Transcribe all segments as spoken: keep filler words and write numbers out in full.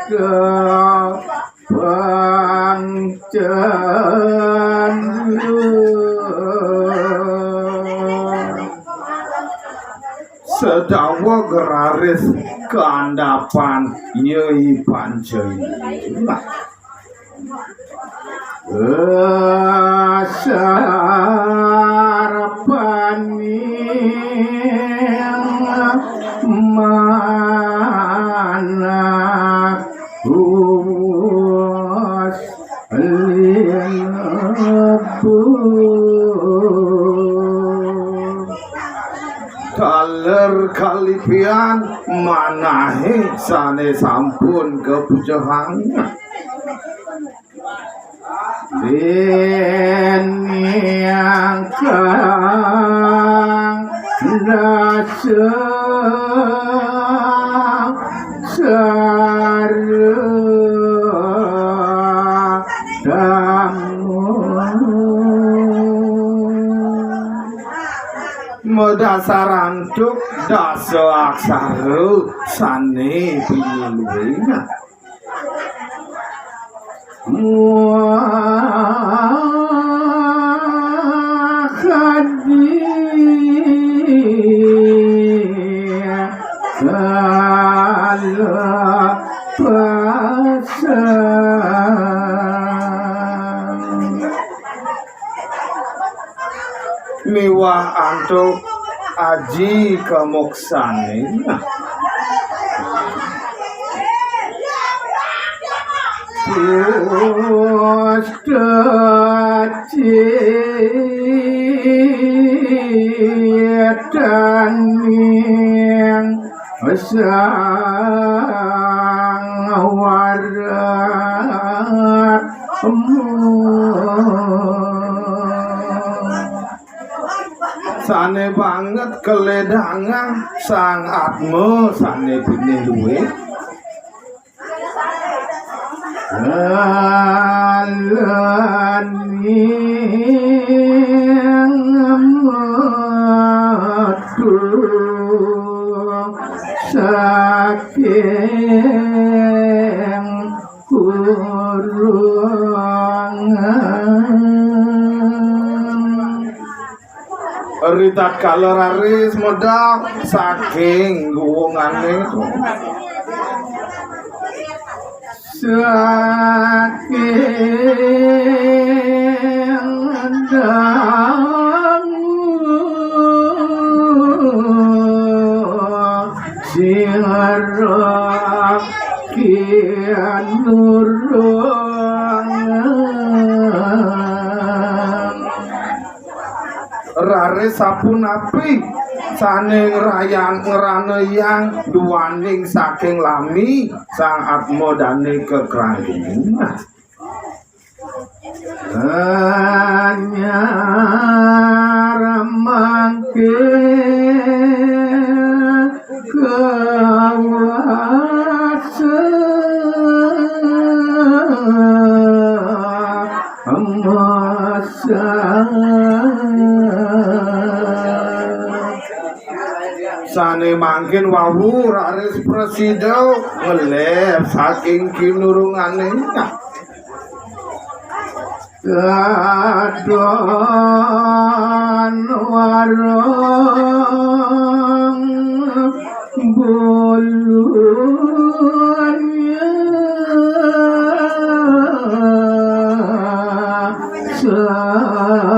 Kepancendu. Sedaweg raris kaandapan Nyai Pancendu. Sarpaning manah uwos linebu. Taler kalipian manahé sané sampun kapucehang. Déning kang dasa sara tamu. Madasar antuk dasa aksara sané pinulingan. Muah kadi kalepasan. Miwah antuk aji kamoksané. Pustaci taning sang warat. Sané banget kalédangan sang Atma sané pinih luih. Lalaning metu saking kurungan. Ritatkala raris medal saking guwungané, saking dangu sira kinurungan. Raris sapunapi sané ngrayan-, ngranayang duaning saking lami sang Atma dané kakranggunan. Anyar mangké kawasa masa. Sané mangkin wau raris prasida ngelér saking kinurungané. Katon warung bulun salam.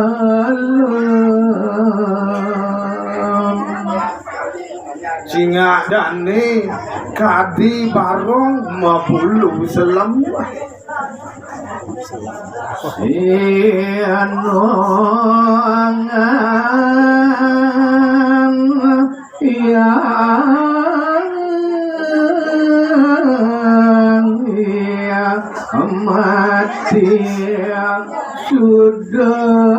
Cingak dané kadi barong mabulu selem. Sinongan yang mati sudah.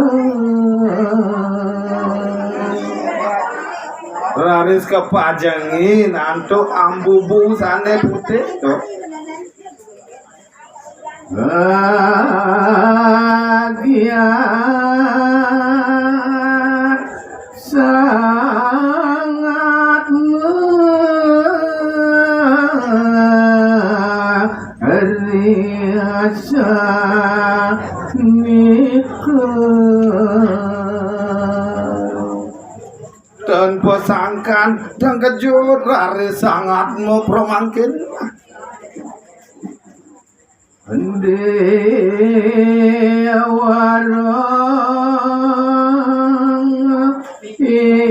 Raris kapajengin antuk ambubu sané putih to. Bagian sangat Sanika. Dan pasangkan, dan kejut rare sangatmu pramangkin. Déwa Rang Ireng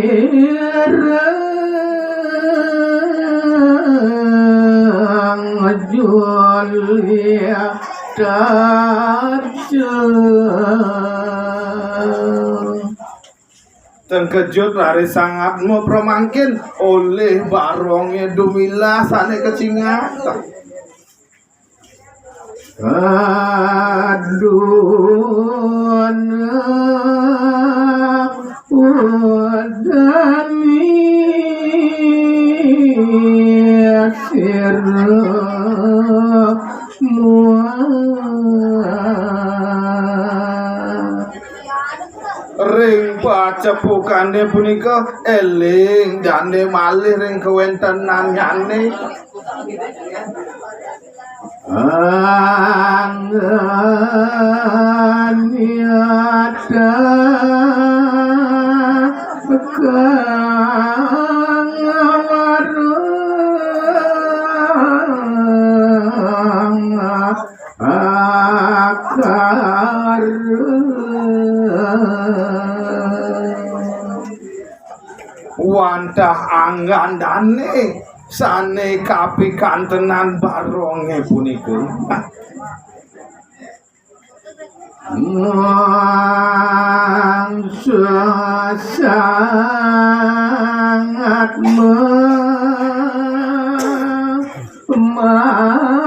Julia Darjo. Tengkejut rare sangatmu pramangkin olih baronge dumilah sane kacingak. Aduna udani sira mua. Ring pacepukane punika eling dane malih ring kawentenannyane. Angganyata kang warang akar. Wantah anggandane sane kapikantenan baronge punika. Mangsa sangat me-, mau.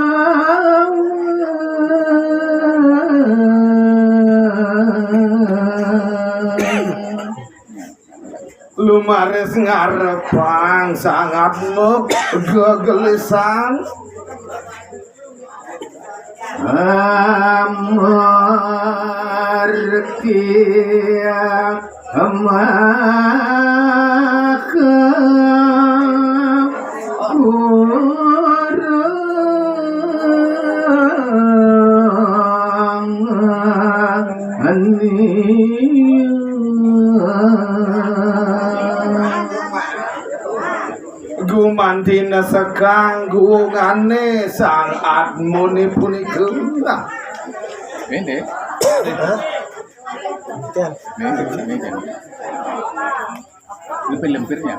Lumaris ngarepang sangat gegelisan. Amargi maka kurang. Gumanti nesekang guungane sang admone punika. Nah. Ini. Ini, ini, ini. Lebih lempirnya.